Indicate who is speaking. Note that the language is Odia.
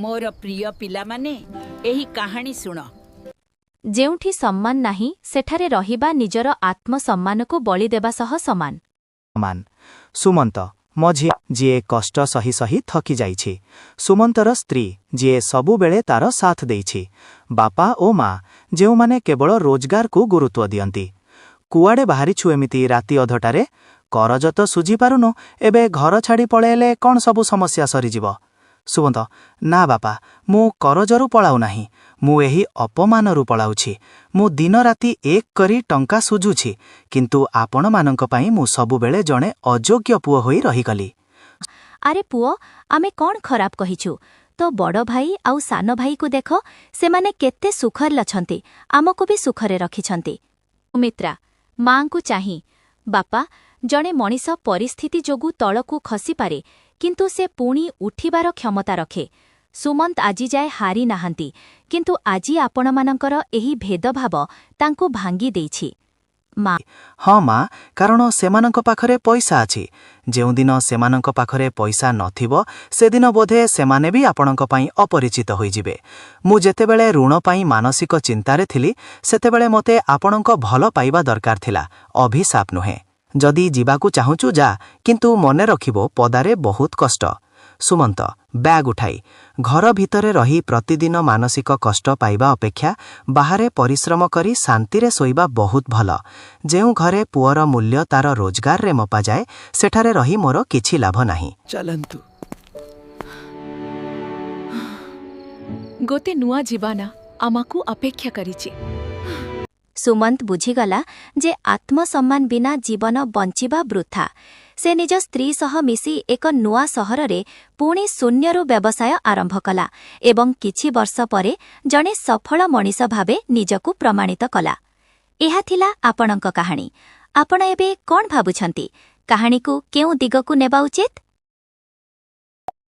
Speaker 1: ମୋର ପ୍ରିୟ ପିଲାମାନେ, ଏହି କାହାଣୀ ଶୁଣ।
Speaker 2: ଯେଉଁଠି ସମ୍ମାନ ନାହିଁ, ସେଠାରେ ରହିବା ନିଜର ଆତ୍ମସମ୍ମାନକୁ ବଳି ଦେବା ସହ ସମାନ।
Speaker 3: ସମାନ। ସୁମନ୍ତ, ମଝିଆ, ଯିଏ କଷ୍ଟ ସହି ସହି ଥକି ଯାଇଛି। ସୁମନ୍ତର ସ୍ତ୍ରୀ, ଯିଏ ସବୁବେଳେ ତାର ସାଥ ଦେଇଛି। ବାପା ଓ ମା, ଯେଉଁମାନେ କେବଳ ରୋଜଗାରକୁ ଗୁରୁତ୍ୱ ଦିଅନ୍ତି। କୁଆଡ଼େ ବାହାରିଛୁ ଏମିତି ରାତି ଅଧଟାରେ? କରଜ ତ ଶୁଝିପାରୁନୁ, ଏବେ ଘର ଛାଡ଼ି ପଳେଇଲେ କ'ଣ ସବୁ ସମସ୍ୟା ସରିଯିବ? ସୁମନ୍ତ: ନା ବାପା, ମୁଁ କରଜରୁ ପଳାଉନାହିଁ। ମୁଁ ଏହି ଅପମାନରୁ ପଳାଉଛି। ମୁଁ ଦିନରାତି ଏକ କରି ଟଙ୍କା ଶୁଝୁଛି, କିନ୍ତୁ ଆପଣମାନଙ୍କ ପାଇଁ ମୁଁ ସବୁବେଳେ ଜଣେ ଅଯୋଗ୍ୟ ପୁଅ ହୋଇ ରହିଗଲି।
Speaker 2: ଆରେ ପୁଅ, ଆମେ କ'ଣ ଖରାପ କହିଛୁ? ତୋ ବଡ଼ ଭାଇ ଆଉ ସାନ ଭାଇକୁ ଦେଖ, ସେମାନେ କେତେ ସୁଖରେ ଅଛନ୍ତି, ଆମକୁ ବି ସୁଖରେ ରଖିଛନ୍ତି। ସୁମିତ୍ରା, ମାଙ୍କୁ ଚାହିଁ: ବାପା, ଜଣେ ମଣିଷ ପରିସ୍ଥିତି ଯୋଗୁଁ ତଳକୁ ଖସିପାରେ, କିନ୍ତୁ ସେ ପୁଣି ଉଠିବାର କ୍ଷମତା ରଖେ। ସୁମନ୍ତ ଆଜିଯାଏ ହାରି ନାହାନ୍ତି, କିନ୍ତୁ ଆଜି ଆପଣମାନଙ୍କର ଏହି ଭେଦଭାବ ତାଙ୍କୁ ଭାଙ୍ଗି ଦେଇଛି। ମା
Speaker 3: ହଁ ମା, କାରଣ ସେମାନଙ୍କ ପାଖରେ ପଇସା ଅଛି। ଯେଉଁଦିନ ସେମାନଙ୍କ ପାଖରେ ପଇସା ନଥିବ, ସେଦିନ ବୋଧେ ସେମାନେ ବି ଆପଣଙ୍କ ପାଇଁ ଅପରିଚିତ ହୋଇଯିବେ। ମୁଁ ଯେତେବେଳେ ଋଣ ପାଇଁ ମାନସିକ ଚିନ୍ତାରେ ଥିଲି, ସେତେବେଳେ ମୋତେ ଆପଣଙ୍କ ଭଲ ପାଇବା ଦରକାର ଥିଲା, ଅଭିଶାପ ନୁହେଁ। ଯଦି ଯିବାକୁ ଚାହୁଁଛୁ ଯା, କିନ୍ତୁ ମନେ ରଖିବ, ପଦାରେ ବହୁତ କଷ୍ଟ। ସୁମନ୍ତ, ବ୍ୟାଗ୍ ଉଠାଇ: ଘର ଭିତରେ ରହି ପ୍ରତିଦିନ ମାନସିକ କଷ୍ଟ ପାଇବା ଅପେକ୍ଷା ବାହାରେ ପରିଶ୍ରମ କରି ଶାନ୍ତିରେ ଶୋଇବା ବହୁତ ଭଲ। ଯେଉଁ ଘରେ ପୁଅର ମୂଲ୍ୟ ତାର ରୋଜଗାରରେ ମପାଯାଏ, ସେଠାରେ ରହି ମୋର କିଛି ଲାଭ ନାହିଁ।
Speaker 4: ଚାଲନ୍ତୁ।
Speaker 5: ଗୋଟେ ନୂଆ ଜୀବନ ଆମକୁ ଅପେକ୍ଷା କରିଛି।
Speaker 2: ସୁମନ୍ତ ବୁଝିଗଲା ଯେ ଆତ୍ମସମ୍ମାନ ବିନା ଜୀବନ ବଞ୍ଚିବା ବୃଥା। ସେ ନିଜ ସ୍ତ୍ରୀ ସହ ମିଶି ଏକ ନୂଆ ସହରରେ ପୁଣି ଶୂନ୍ୟରୁ ବ୍ୟବସାୟ ଆରମ୍ଭ କଲା ଏବଂ କିଛି ବର୍ଷ ପରେ ଜଣେ ସଫଳ ମଣିଷ ଭାବେ ନିଜକୁ ପ୍ରମାଣିତ କଲା। ଏହା ଥିଲା ଆପଣଙ୍କ କାହାଣୀ। ଆପଣ ଏବେ କ'ଣ ଭାବୁଛନ୍ତି? କାହାଣୀକୁ କେଉଁ ଦିଗକୁ ନେବା ଉଚିତ?